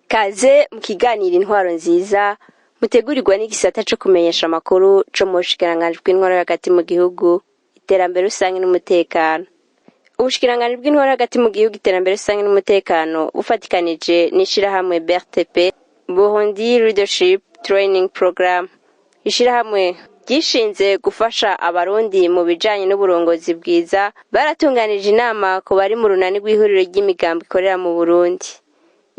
Kaze mu kiganiro Intwaro Nziza mutegurirwa n'igisata co kumenyesha amakuru co mu bushikiranganji bw'intwaro hagati mu gihugu, iterambere rusange n'umutekano. Ubushikiranganji bw'intwaro hagati mu gihugu, iterambere rusange n'umutekano bufatikanije n'ishirahamwe BRTP, Burundi Leadership Training Program, ishirahamwe ryishinze gufasha Abarundi mu bijanye n'uburongozi bwiza, baratunganije inama ku bari mu runani rw'ihuriro ry'imigambi ikorera mu Burundi.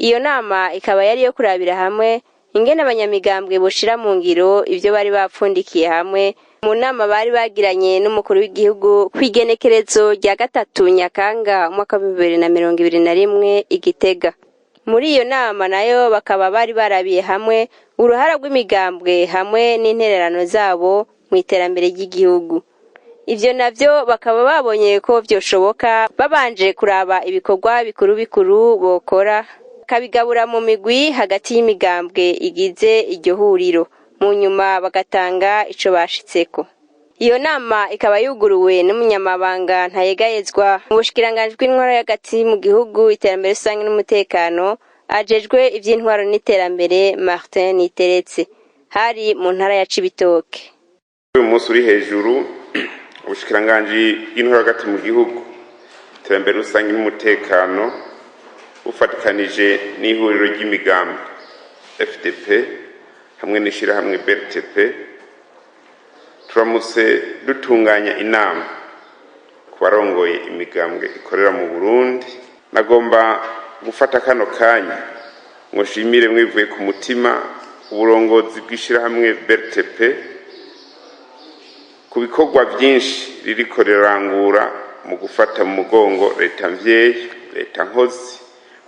Iyo nama ikaba yari iyo kurabira hamwe ingene abanyamigambwe boshira mu ngiro ivyo bari bapfundikiye hamwe mu nama bari bagiranye n'umukuru w'igihugu kw'igenekerezo rya 3 Nyakanga umwaka wa 2021 i Gitega. Muri iyo nama nayo bakaba bari barabiye hamwe uruhara rw'imigambwe hamwe n'intererano zabo mu iterambere ry'igihugu. Ivyo navyo bakaba babonye ko vyoshoboka babanje kuraba ibikorwa bikuru bikuru bokora, bakabigabura mu migwi hagati y'imigambwe igize iryo huriro, mu nyuma bagatanga ico bashitseko. Iyo nama ikaba yuguruwe n'umunyamabanga ntayegayezwa mu bushikiranganji bw'intwaro hagati mu gihugu, iterambere rusange n'umutekano, ajejwe ivy'intwaro n'iterambere, Martin Niteretse. Hari mu ntara ya Cibitoke. Uyu munsi uri hejuru, ubushikiranganji bw'intwaro hagati mu gihugu, iterambere rusange n'umutekano bufatikanije n'ihuriro ry'imigambi FDP hamwe n'ishirahamwe BRTP, turamutse dutunganya inama ku barongoye imigambwe ikorera mu Burundi. Nagomba gufata kano kanya ngo nshimire mwivuye ku mutima uburongozi bw'ishirahamwe BRTP ku bikorwa byinshi ririko rirangura mu gufata mu mugongo leta mvyeyi, leta nkozi,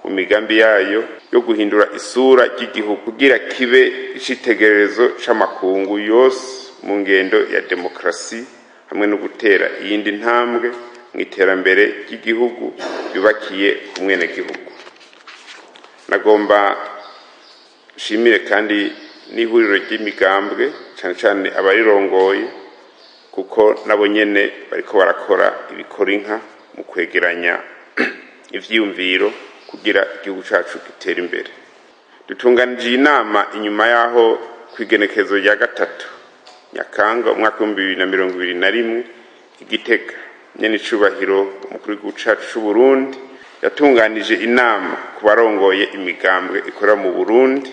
mu migambi yayo yo guhindura isura ry'igihugu kugira kibe icitegererezo c'amakungu yose mu ngendo ya demokarasi hamwe no gutera iyindi ntambwe mu iterambere ry'igihugu yubakiye ku mwenegihugu. Nagomba nshimire kandi n'ihuriro ry'imigambwe, cane cane abarirongoye, kuko nabo nyene bariko barakora ibikora inka mu kwegeranya ivyiyumviro kugira igihugu cacu gitere imbere. Dutunganije iyi nama inyuma y'aho kw'igenekerezo rya 3 Nyakanga umwaka w'2021 i Gitega, nyene icubahiro umukuru w'igihugu cacu c'Uburundi yatunganije inama ku barongoye imigambwe ikorera mu Burundi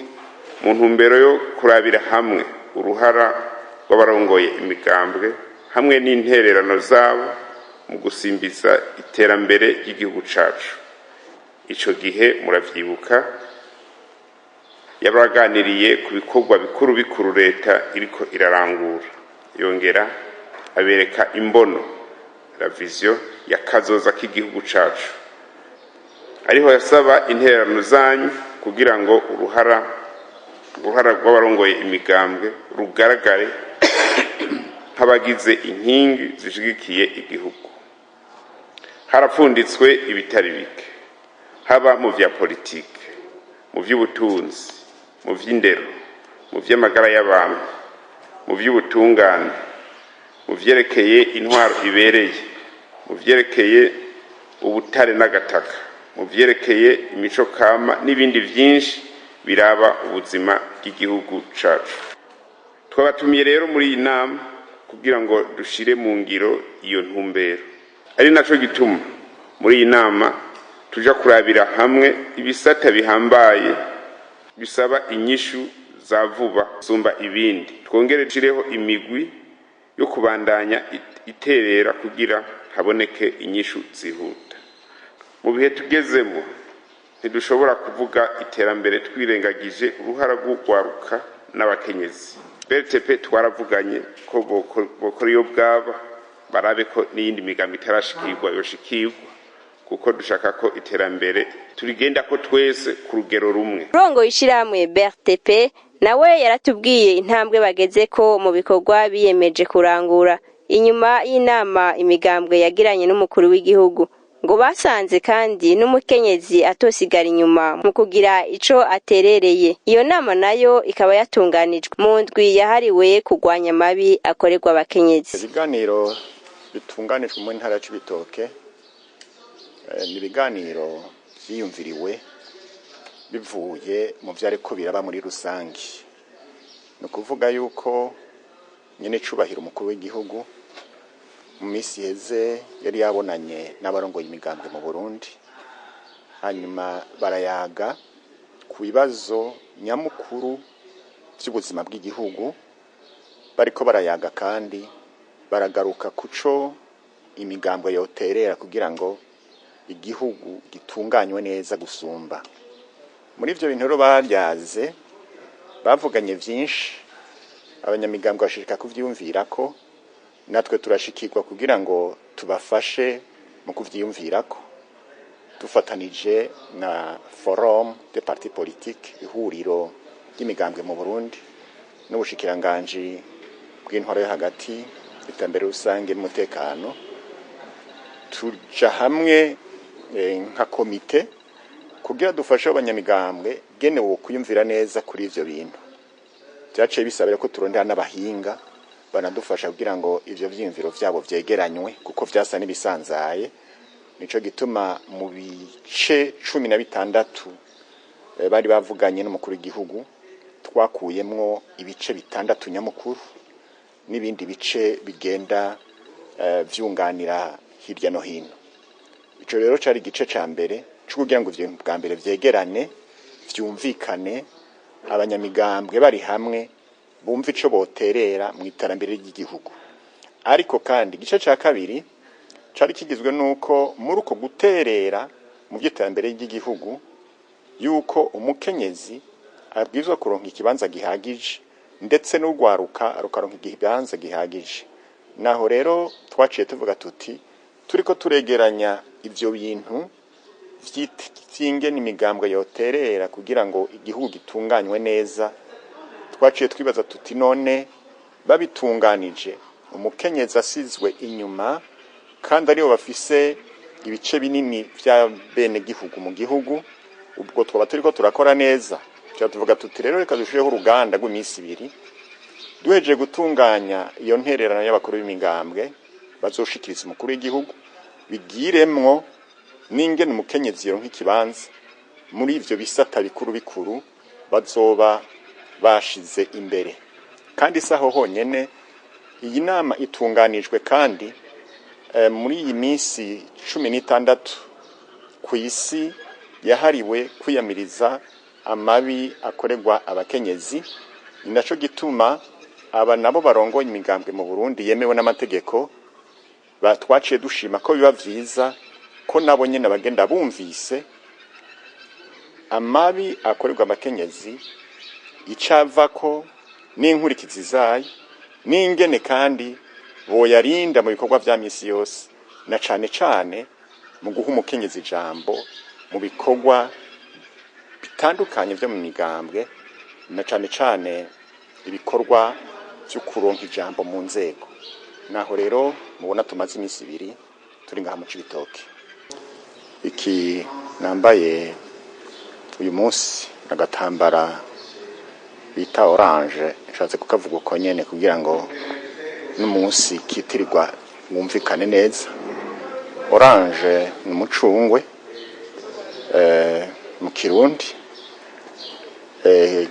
mu ntumbero yo kurabira hamwe uruhara rw'abarongoye imigambwe hamwe n'intererano zabo mu gusimbiza iterambere ry'igihugu cacu. Ico gihe muravyibuka, yabaganiriye ku bikorwa bikuru bikuru leta iriko irarangura, yongera abereka imbono, la vision ya kazoza k'igihugu cacu, ariho yasaba intererano zanyu kugira ngo uruhara rw'abarongoye imigambwe rugaragare nk'abagize inkingi zishigikiye igihugu. Harapfunditswe ibitari bike, haba mu vya politike, mu vy'ubutunzi, mu vy'indero, mu vy'amagara y'abantu, mu vy'ubutungane, mu vyerekeye intwaro ibereye, mu vyerekeye ubutare n'agataka, mu vyerekeye imico kama n'ibindi vyinshi biraba ubuzima bw'igihugu cacu. Twabatumiye rero muri iyi nama kugira ngo dushire mu ngiro iyo ntumbero, ari naco gituma muri iyi nama tuja kurabira hamwe ibisata bihambaye bisaba inyishu za vuba sumba ibindi, twongere tushireho imigwi yo kubandanya iterera kugira haboneke inyishu zihuta. Mu bihe tugezemo ntidushobora kuvuga iterambere twirengagije uruhara rw'urwaruka n'abakenyezi. BRTP twaravuganye ko bokora iyo bwaba, barabe ko n'iyindi migambi itarashikirwa yoshikirwa, kuko dushaka ko iterambere turigenda ko twese ku rugero rumwe. Urongoye ishirahamwe BRTP Nawe yaratubwiye intambwe bagezeko mu bikorwa biyemeje kurangura inyuma y'inama imigambwe yagiranye n'umukuru w'igihugu. Ngo basanze kandi n'umukenyezi atosigara inyuma mu kugira ico aterereye. Iyo nama nayo ikaba yatunganijwe mu ndwi yahariwe kurwanya amabi akorerwa abakenyezi. Ibiganiro bitunganijwe mu ntara ya Cibitoke ni ibiganiro vyiyumviriwe bivuye mu vyariko biraba muri rusangi. Ni ukuvuga yuko nyene cubahiro umukuru w'igihugu mu minsi iheze yari yabonanye n'abarongoye imigambwe mu Burundi, hanyuma barayaga ku bibazo nyamukuru vy'ubuzima bw'igihugu. Bariko barayaga kandi baragaruka kuco imigambwe yoterera kugira ngo igihugu gitunganywe neza gusumba. Muri ivyo bintu rero baryaze, bavuganye vyinshi, abanyamigambwe bashirika kuvyiyumvirako, natwe turashikirwa kugira ngo tubafashe mu kuvyiyumvirako, dufatanije na Forum des partis politiques, ihuriro ry'imigambwe mu Burundi, n'ubushikiranganji bw'intwaro yo hagati, iterambere rusange n'umutekano. Tuja hamwe nka komite kugira dufashe abanyamigambwe genewe kwiyumvira neza kuri ivyo bintu. Vyaciye bisaba ko turondera n'abahinga banadufasha kugira ngo ivyo vyiyumviro vyabo vyegeranywe, kuko vyasa n'ibisanzaye. Nico gituma mu bice 16 bari bavuganye n'umukuru w'igihugu, twakuyemwo ibice 6 nyamukuru n'ibindi bice bigenda vyunganira hirya no hino. Ico rero cari igice ca mbere co kugira ngo ivyo bintu bwa mbere vyegerane, vyumvikane, abanyamigambwe bari hamwe bumva ico boterera mu iterambere ry'igihugu. Ariko kandi igice ca kabiri cari kigizwe nuko muri uko guterera mu vy'iterambere ry'igihugu, yuko umukenyezi abwirizwa kuronka ikibanza gihagije, ndetse n'urwaruka rukaronka ikibanza gihagije. Naho rero twaciye tuvuga tuti turiko turegeranya ivyo bintu vy'ingene imigambwe yoterera kugira ngo igihugu gitunganywe neza, twaciye twibaza tuti none babitunganije, umukenyezi asizwe inyuma kandi aribo bafise ibice binini vya bene gihugu mu gihugu, ubwo twaba turiko turakora neza? Tuca tuvuga tuti rero reka dushireho uruganda rw'iminsi 2, duhejeje gutunganya iyo ntererano y'abakuru b'imigambwe bazoshikiriza umukuru w'igihugu, bigiremwo n'ingene umukenyezi yoronka ikibanza muri ivyo bisata bikuru bikuru bazoba bashize imbere. Kandi si aho honyene, iyi nama itunganijwe kandi muri iyi minsi 16 ku isi yahariwe kwiyamiriza amabi akorerwa abakenyezi. Ni naco gituma aba nabo barongoye imigambwe mu Burundi yemewe n'amategeko twaciye dushima ko biba vyiza ko nabo nyene bagenda bumvise amabi akorerwa abakenyezi, icavako n'inkurikizi zayo, n'ingene kandi boyarinda mu bikorwa vya misi yose, na cane cane mu guha umukenyezi ijambo mu bikorwa bitandukanye vyo mu migambwe, na cane cane ibikorwa vyo kuronka ijambo mu nzego. Naho rero mubona tumaze iminsi 2 turi ngaha mu Cibitoke. Iki nambaye uyu munsi agatambara bita orange, nshatse kukavuga uko nyene kugira ngo n'umunsi kitirirwa wumvikane neza. Orange ni umucungwe mu Kirundi,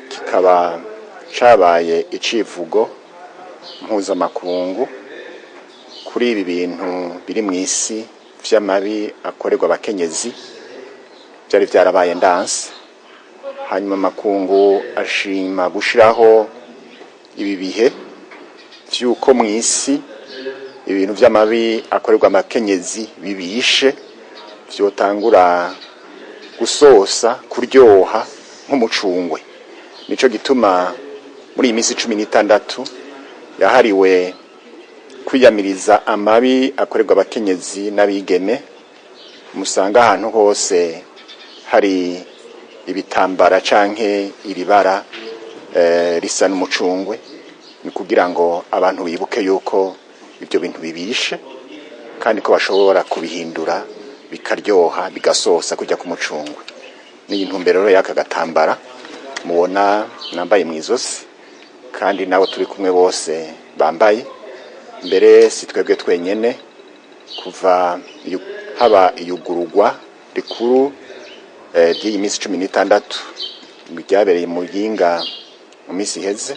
kikaba cabaye icivugo mpuzamakungu kuri ibi bintu biri mw'isi vy'amabi akorerwa abakenyezi. Vyari vyarabaye ndanse, hanyuma amakungu ashima gushiraho ibi bihe vy'uko mw'isi ibintu vy'amabi akorerwa abakenyezi bibishe vyotangura gusosa, kuryoha nk'umucungwe. Nico gituma muri iyi minsi 16 yahariwe kwiyamiriza amabi akorerwa abakenyezi n'abigeme, musanga ahantu hose hari ibitambara canke iribara risa n'umucungwe, ni kugira ngo abantu bibuke yuko ibyo bintu bibishe kandi ko bashobora kubihindura bikaryoha bigasosa kujya ku mucungwe. N'iyi ntumbero rero y'aka gatambara mubona nambaye mu izosi, kandi nabo turi kumwe bose bambaye. Mbere si twebwe twenyene, kuva haba iyugururwa rikuru ry'iyi minsi 16 ryabereye mu Muyinga mu minsi iheze,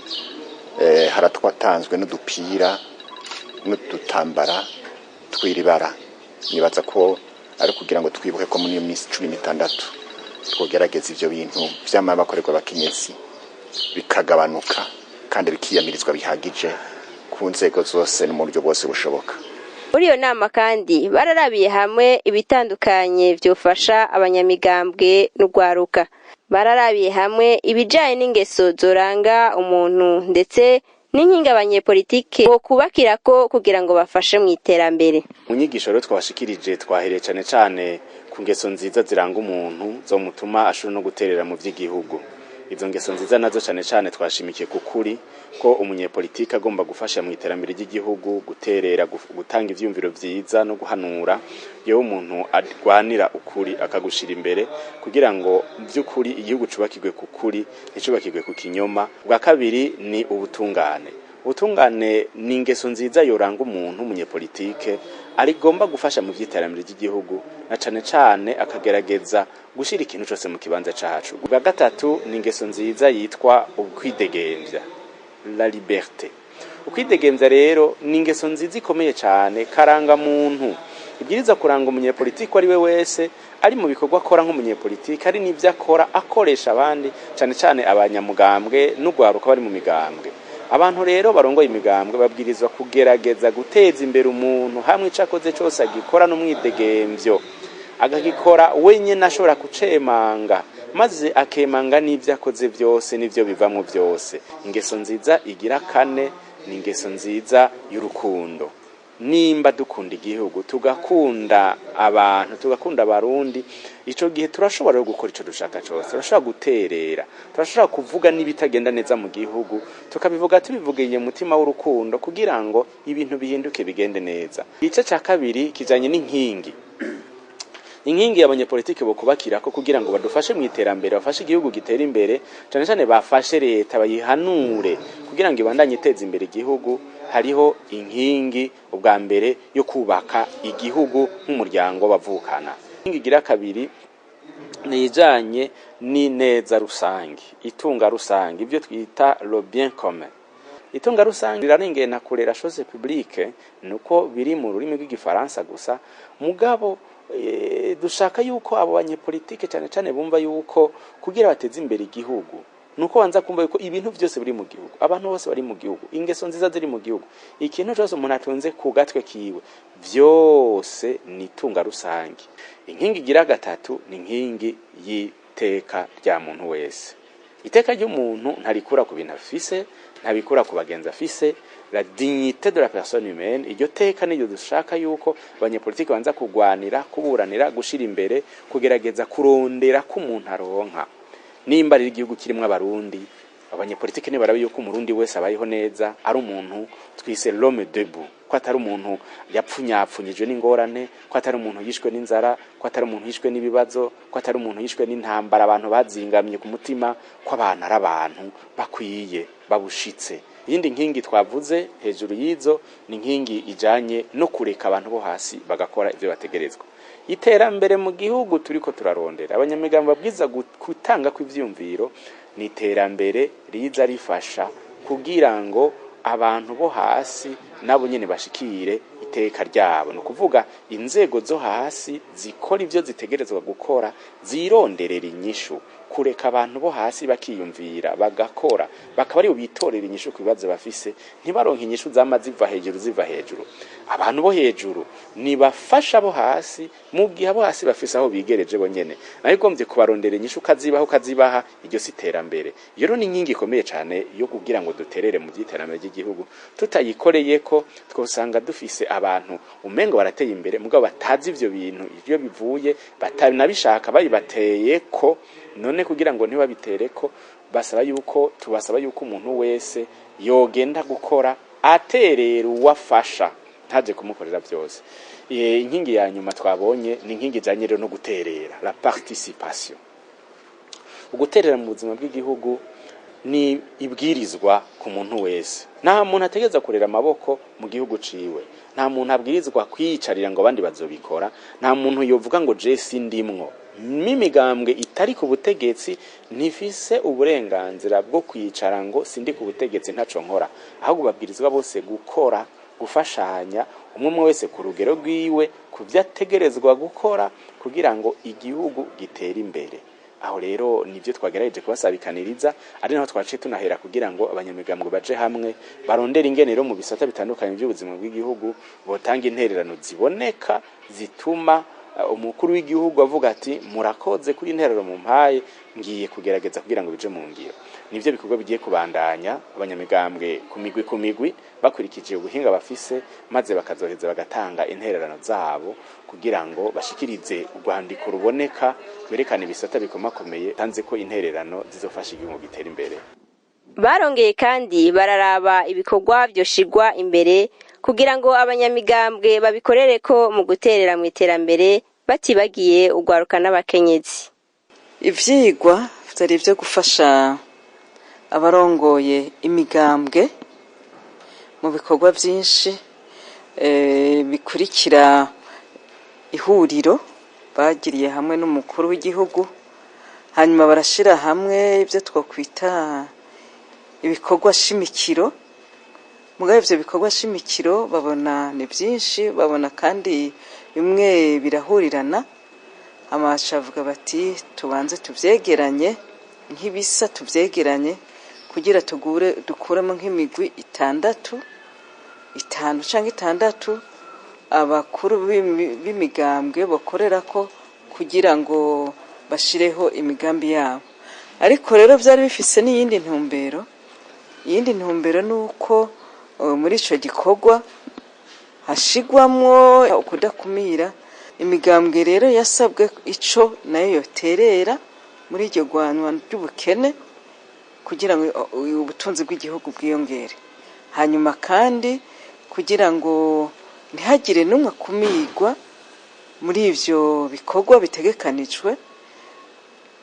haratwatanzwe n'udupira n'udutambara tw'iribara. Nibaza ko ari kugira ngo twibuke ko muri iyo minsi 16 twogerageza ivyo bintu vy'amaba akorerwa abakenyezi bikagabanuka kandi bikiyamirizwa bihagije ku nzego zose no mu buryo bwose bushoboka. Muri iyo nama kandi bararabiye hamwe ibitandukanye vyofasha abanyamigambwe n'urwaruka. Bararabiye hamwe ibijanye n'ingeso zoranga umuntu ndetse n'inkingi abanyepolitike bokubakirako kugira ngo bafashe mu iterambere. Mu nyigisho rero twabashikirije twahereye cane cane ku ngeso nziza ziranga umuntu zomutuma ashobora no guterera mu vy'igihugu. Izo ngeso nziza nazo cane cane twashimikiye ku kuri ko umunyepolitike agomba gufasha mu iterambere ry'igihugu, guterera, gutanga ivyiyumviro vyiza no guhanura. Yewe umuntu arwanira ukuri akagushira imbere kugira ngo vy'ukuri igihugu cubakirwe ku kuri, nticubakirwe ku kinyoma. Bwa kabiri ni ubutungane. Ubutungane ni ingeso nziza yoranga umuntu umunyepolitike arigomba gufasha mu vy'iterambere ry'igihugu, na cane cane akagerageza gushira ikintu cose mu kibanza cacu. Bwa gatatu ni ingeso nziza yitwa ukwidegemvya, la liberté. Ukwidegemvya rero ni ingeso nziza ikomeye cane karanga muntu, ibwiriza kuranga umunyepolitike ari we wese ari mu bikorwa akora nk'umunyepolitike, ari n'ivyo akora akoresha abandi, cane cane abanyamugambwe n'urwaruka bari mu migambwe. Abantu rero barongoye imigambwe babwirizwa kugerageza guteza imbere umuntu hamwe icakoze cose agikora n'umwidegemvyo, agagikora wenyene ashobora kucemanga, maze akemanga n'ivyo akoze vyose n'ivyo bivamwo vyose. Ingeso nziza igira kane ni ingeso nziza y'urukundo. Nimba dukunda igihugu, tugakunda abantu, tugakunda abarundi, ico gihe turashobora rero gukora ico dushaka cose, turashobora guterera, turashobora kuvuga n'ibitagenda neza mu gihugu, tukabivuga tubivugiye mutima w'urukundo kugira ngo ibintu bihinduke bigende neza. Igice ca kabiri kijanye n'inkingi. Inkingi y'abanyepolitike bokubakirako kugira ngo badufashe mu iterambere, bafashe igihugu gitera imbere, cane cane bafashe leta bayihanure kugira ngo ibandanye iteza imbere igihugu. Hariho inkingi ubwa mbere yo kubaka igihugu nk'umuryango bavukana. Inkingi igira kabiri ni ijanye n'ineza rusange, itunga rusange, ibyo twita le bien commun. Itunga rusange rirarengeye na kure la chose publique, nuko biri mu rurimi rw'igifaransa gusa. Mugabo dushaka yuko abo banyepolitike cane cane bumva yuko kugira bateze imbere igihugu nuko banza kumva yuko ibintu vyose biri mu gihugu, abantu bose bari mu gihugu, ingeso nziza ziri mu gihugu, ikintu cyose umuntu atunze ku gatwe kiwe vyose ni itunga rusange. Inkingi igira gatatu ni inkingi y'iteka rya muntu wese. Iteka ry'umuntu ntarikura ku bintu afise, ntabikura ku bagenzi afise, la dignité de la personne humaine. Iryo teka niryo dushaka yuko abanyepolitike banza kugwanira, kuburanira, gushira imbere, kugerageza kurondera ko umuntu aronka. Nimba rero igihugu kirimwo abarundi, abanyepolitike nibarabe yuko umurundi wese abayeho neza, ari umuntu twise l'homme debout, ko atari umuntu yapfunyapfunyijwe n'ingorane, ko atari umuntu yishwe n'inzara, ko atari umuntu yishwe n'ibibazo, ko atari umuntu yishwe n'intambara abantu bazingamye ku mutima, ko abantu ari abantu bakwiye babushitse. Iyindi nkingi twavuze hejuru y'izo ni nkingi ijanye no kureka abantu bo hasi bagakora ivyo bategerezwa. Iterambere mu gihugu turiko turarondera, abanyamigambo babwiza gutanga kw'ivyumviro, ni iterambere riza rifasha kugira ngo abantu bo hasi nabo nyene bashikire iteka ryabo. Ni ukuvuga inzego zo hasi zikora ivyo zitegerezwa gukora, zironderera inyishu, kureka abantu bo hasi bakiyumvira bagakora, bakaba aribo bitorera inyishu ku bibazo bafise, ntibaronke inyishu zama ziva hejuru ziva hejuru. Abantu bo hejuru nibafasha abo hasi mu gihe abo hasi bafise aho bigereje bo nyene, nayo igombye kubarondera inyishu ukazibaha ukazibaha, iryo si iterambere. Iyo rero ni inkingi ikomeye cane yo kugira ngo duterere mu vy'iterambere ry'igihugu. Tutayikoreyeko twosanga dufise abantu umengo barateye imbere mugabo batazi ivyo bintu ivyo bivuye, batanabishaka babibateyeko. None kugira ngo ntibabitereko Basaba yuko tubasaba yuko umuntu wese yogenda gukora aterera uwafasha, ntaje kumukorera byose. Inkingi ya nyuma twabonye ni inkingi ijanye rero no guterera, la participation. Uguterera mu buzima bw'igihugu ni ibwirizwa ku muntu wese. Nta muntu ategereza kurera amaboko mu gihugu ciwe, nta muntu abwirizwa kwiyicarira ngo abandi bazobikora, nta muntu yovuga ngo je sindimwo. N'imigambwe itari ku butegetsi ntifise uburenganzira bwo kwicara ngo sindi ku butegetsi ntaco nkora, ahubwo babwirizwa bose gukora, gufashanya, umwe umwe wese ku rugero rwiwe ku vyo ategerezwa gukora kugira ngo igihugu gitere imbere. Aho rero nivyo twagerageje kubasabikaniriza, ari naho twaciye tunahera kugira ngo abanyamigambwe baje hamwe barondere ingenero mu bisata bitandukanye by'ubuzima bw'igihugu, botanga intererano ziboneka zituma umukuru w'igihugu avuga ati murakoze kuri intererano mumpaye, ngiye kugerageza kugira ngo bije mu ngiro. Nivyo bikorwa bigiye kubandanya abanyamigambwe ku migwi ku migwi bakurikije ubuhinga bafise, maze bakazoheza bagatanga intererano zabo kugira ngo bashikirize urwandiko ruboneka rwerekana ibisata bikomakomeye tanze ko intererano zizofasha igihugu gitera imbere. Barongeye kandi bararaba ibikorwa vyoshirwa imbere kugira ngo abanyamigambwe babikorereko mu guterera mu iterambere, batibagiye urwaruka n'abakenyezi. Ivyigwa vyari ivyo gufasha abarongoye imigambwe mu bikorwa vyinshi bikurikira ihuriro bagiriye hamwe n'umukuru w'igihugu, hanyuma barashira hamwe ibyo twokwita ibikorwa shimikiro. Mugabo ivyo bikorwa shimikiro babona ni byinshi, babona kandi bimwe birahurirana. Amaca avuga bati tubanze tuvyegeranye nk'ibisa, tuvyegeranye kugira tugure dukuremo nk'imigwi itandatu, itanu canke itandatu abakuru b'imigambwe bakorerako kugira ngo bashireho imigambi yabo. Ariko rero vyari bifise n'iyindi ntumbero. Iyindi ntumbero ni uko muri ico gikorwa hashigwamwo ukudakumira. Imigambwe rero yasabwe ico nayo yoterera muri iryo gwanwa ry'ubukene kugira ngo ubutunzi bw'igihugu bwiyongere, hanyuma kandi kugira ngo ntihagire n'umwe akumirwa muri ivyo bikorwa bitegekanijwe,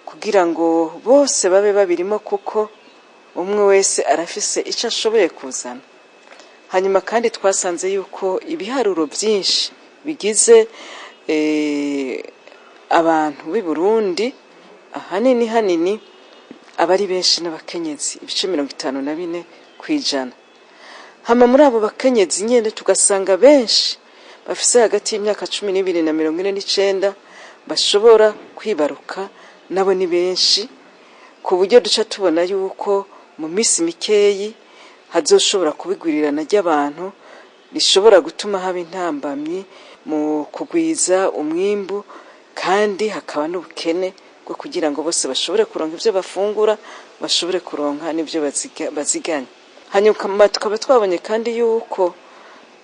kugira ngo bose babe babirimo, kuko umwe wese arafise ico ashoboye kuzana. Hanyuma kandi twasanze yuko ibiharuro byinshi bigize abantu b'i Burundi ahanini hanini abari benshi n'abakenyezi, ibice 54%. Hama muri abo bakenyezi nyene tugasanga benshi bafise hagati y'imyaka 12 na 49 bashobora kwibaruka, nabo ni benshi, ku buryo duca tubona yuko mu minsi mikeyi hazoshobora kubigwirirana ry'abantu rishobora gutuma haba intambamyi mu kugwiza umwimbu, kandi hakaba n'ubukene bwo kugira ngo bose bashobore kuronka ibyo bafungura, bashobore kuronka n'ibyo baziganya. Hanyuma tukaba twabonye kandi yuko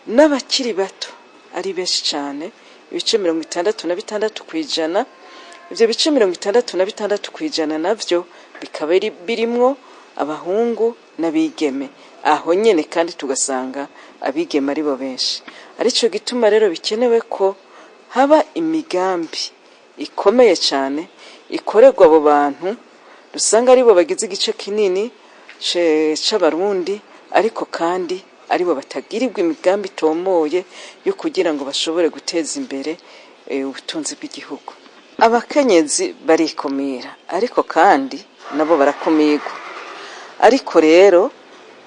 n'abakiri bato ari benshi cyane, ibice 66%. Ibyo bice 66% navyo bikaba birimwo abahungu n'abigeme. Aho nyene kandi tugasanga abigeme aribo benshi, arico gituma rero bikenewe ko haba imigambi ikomeye cyane ikorerwa abo bantu dusanga aribo bagize igice kinini c'Abarundi, ariko kandi aribo batagirirwa imigambi itomoye yo kugira ngo bashobore guteza imbere ubutunzi bw'igihugu. Abakenyezi barikumira, ariko kandi nabo barakumirwa. Ariko rero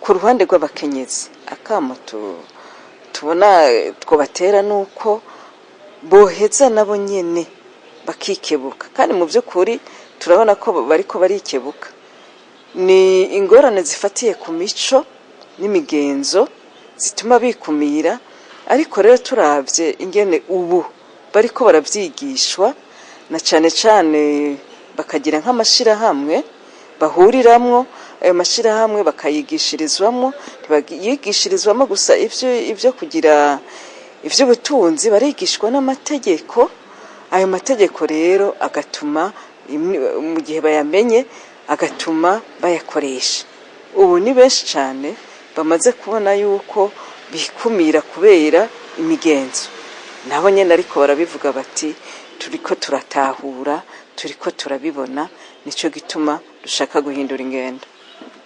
ku ruhande rw'abakenyezi, akamo tubona twobatera nuko boheza nabo nyene bakikebuka, kandi mu by'ukuri turabona ko bariko barikebuka. Ni ingorane zifatiye ku mico n'imigenzo zituma bikumira, ariko rero turavye ingene ubu bariko baravyigishwa, na cane cane bakagira nk'amashirahamwe bahuriramwo, ayo mashirahamwe bakayigishirizwamo. Ntibayigishirizwamo gusa ivyo kugira ivy'ubutunzi, barigishwa n'amategeko. Ayo mategeko rero agatuma mu gihe bayamenye agatuma bayakoresha. Ubu ni benshi cyane bamaze kubona yuko bikumira kubera imigenzo, nabo nyine ariko barabivuga bati turiko turatahura, turiko turabibona, nicyo gituma dushaka guhindura ingendo.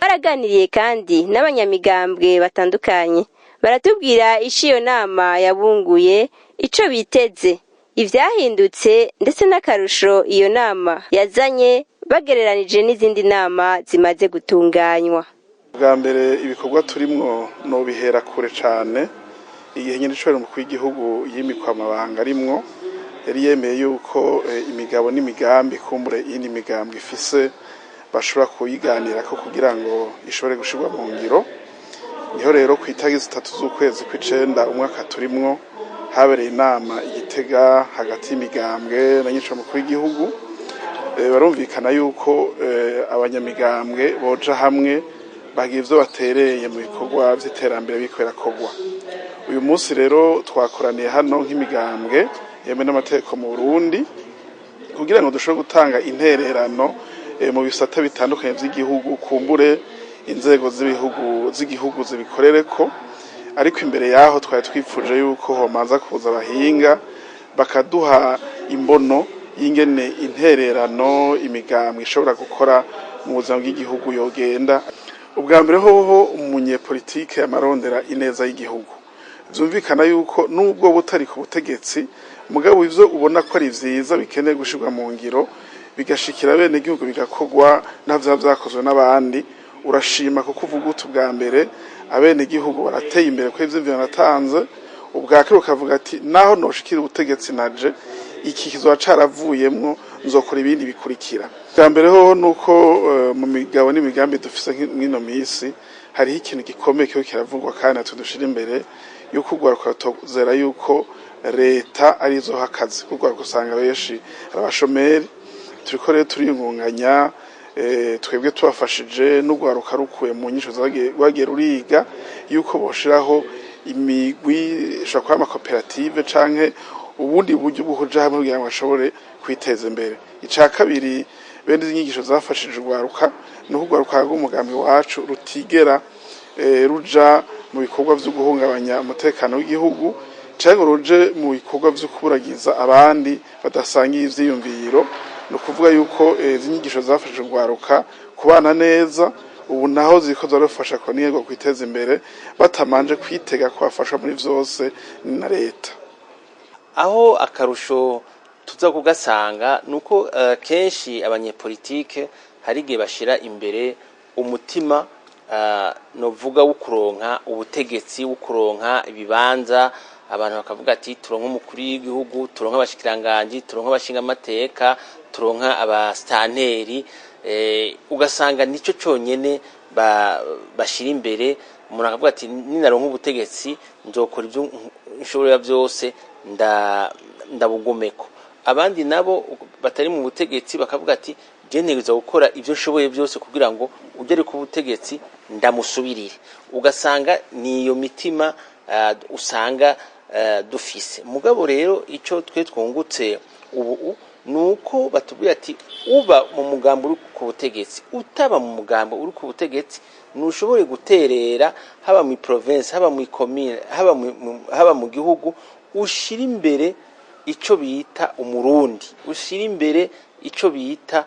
Baraganiriye kandi n'abanyamigambwe batandukanye, baratubwira ico iyo nama yabunguye, ico biteze, ivyahindutse, ndetse n'akarusho iyo nama yazanye bagereranije n'izindi nama zimaze gutunganywa. Bwa mbere, ibikorwa turimwo nobihera kure cane. Igihe nyine icobero umukuru w'igihugu yimikwa amabanga arimwo, yari yemeye yuko imigabo n'imigambi kumbure iyindi migambwe ifise bashobora kuyiganirako kugira ngo ishobore gushirwa mu ngiro. Niho rero ku itariki 3 z'ukwezi kw'icenda umwaka turimwo habereye inama i Gitega hagati y'imigambwe na nyinshi mukuru w'igihugu. Barumvikana yuko abanyamigambwe boja hamwe bagira ivyo batereye mu bikorwa vy'iterambere biriko birakorwa. Uyu munsi rero twakoraniye hano nk'imigambwe yemewe n'amategeko mu Burundi kugira ngo dushobore gutanga intererano mu bisata bitandukanye vy'igihugu, kumbure inzego z'ibihugu z'igihugu zibikorereko. Ariko imbere yaho twari twipfuje yuko homanza kuza abahinga bakaduha imbono y'ingene intererano imigambwe ishobora gukora mu buzima bw'igihugu yogenda. Ubwa mbere hoho, umunyepolitike amarondera ineza y'igihugu. Vyumvikana yuko nubwo butari ku butegetsi, mugabo ivyo ubona ko ari vyiza bikeneye gushirwa mu ngiro, bigashikira bene igihugu, bigakorwa navyo vyakozwe n'abandi, urashima, kuko uvuga uti ubwa mbere abene igihugu barateye imbere ko ivyo natanze. Ubwa kabiri ukavuga ati naho noshikira ubutegetsi naje iki kizoba caravuyemwo, nzokora ibindi bikurikira. Bwa mbere hoho nuko mu migabo n'imigambi dufise mw'ino misi hariho ikintu gikomeye kiriko kiravugwa kandi natwe dushira imbere, yuko urwaruka rutozera yuko leta arizoha akazi, kuko urwaruka usanga benshi ari abashomeri. Turiko rero turiyungunganya, twebwe tubafashije n'urwaruka rukuye mu nyisho rwagiye ruriga, yuko boshiraho imigwi, ishobora kuba amakoperative canke ubundi buryo bwo kuja hamwe kugira ngo bashobore kwiteza imbere. Ica kabiri, bene izi nyigisho zafashije urwaruka ni uko urwaruka rw'umugambi wacu rutigera ruja mu bikorwa vyo guhungabanya umutekano w'igihugu canke ngo ruje mu bikorwa vyo kuburagiza abandi badasangiye ivyiyumviro. Ni ukuvuga yuko izi nyigisho zafashije urwaruka kubana neza. Ubu naho ziriko zirabafasha kongerwa kwiteza imbere batamanje kwitega ko bafashwa muri vyose na leta. Aho akarusho tuza kugasanga nuko kenshi abanyepolitike hari igihe bashira imbere umutima novuga wo kuronka ubutegetsi, wo kuronka ibibanza. Abantu bakavuga ati turonka umukuru w'igihugu, turonka abashikiranganji, turonka abashingamateka, turonka abasitanteri, ugasanga nico conyene bashira imbere. Umuntu akavuga ati ninaronka ubutegetsi nzokora ibyo nshobora byose ndabugumeko. Abandi nabo batari mu butegetsi bakavuga ati je ntegerezwa gukora ibyo nshoboye byose kugira ngo ugere ku butegetsi ndamusubirire. Ugasanga niyo mitima usanga dufise. Mugabo rero ico twe twungutse ubu nuko batubwira ati uba mu mugambi uri ku butegetsi, utaba mu mugambi uri ku butegetsi, ntushobore guterera haba mu province, haba mu commune, haba mu gihugu, ushira imbere ico bita umurundi, ushira imbere ico bita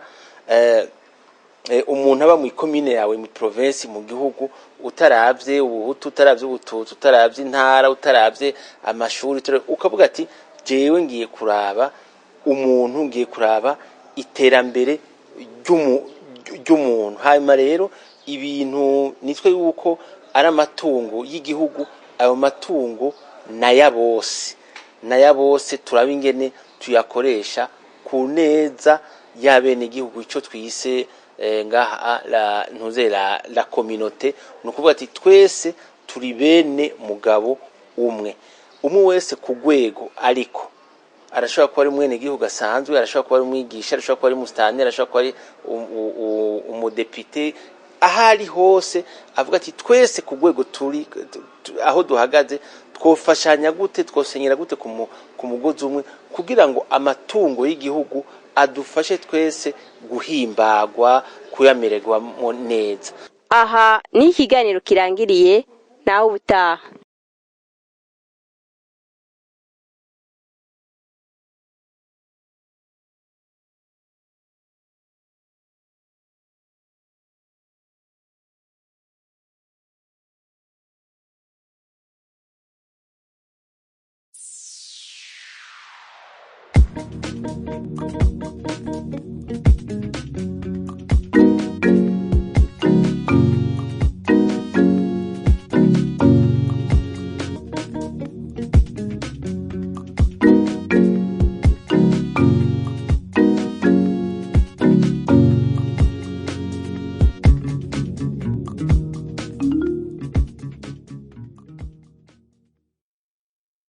umuntu aba mu ikomine yawe, mu province, mu gihugu, utaravye ubuhutu, utaravye ubututsi, utaravye intara, utaravye amashuri, ukavuga ati jewe ngiye kuraba umuntu, ngiye kuraba iterambere ry'umuntu. Hanyuma rero ibintu nitwe yuko ari amatungo y'igihugu, ayo matungo naya bose, naya bose, turaba ingene tuyakoresha ku neza y'abenegihugu, ico twise ngaha la ntuze la communauté. Ni ukuvuga ati twese turi bene mugabo umwe, umwe wese ku rwego ariko arashobora kuba ari umwenegihugu asanzwe, arashobora kuba ari umwigisha, arashobora kuba ari umusitanteri, arashobora kuba ari umudepite, aho ari hose avuga ati twese ku rwego turi, aho duhagaze, twofashanya gute, twosenyera gute ku mugozi umwe kugira ngo amatungo y'igihugu adufashe twese guhimbagwa. Kuyamererwamo neza. Aha ni ikiganiro kirangiriye, naho ubutaha.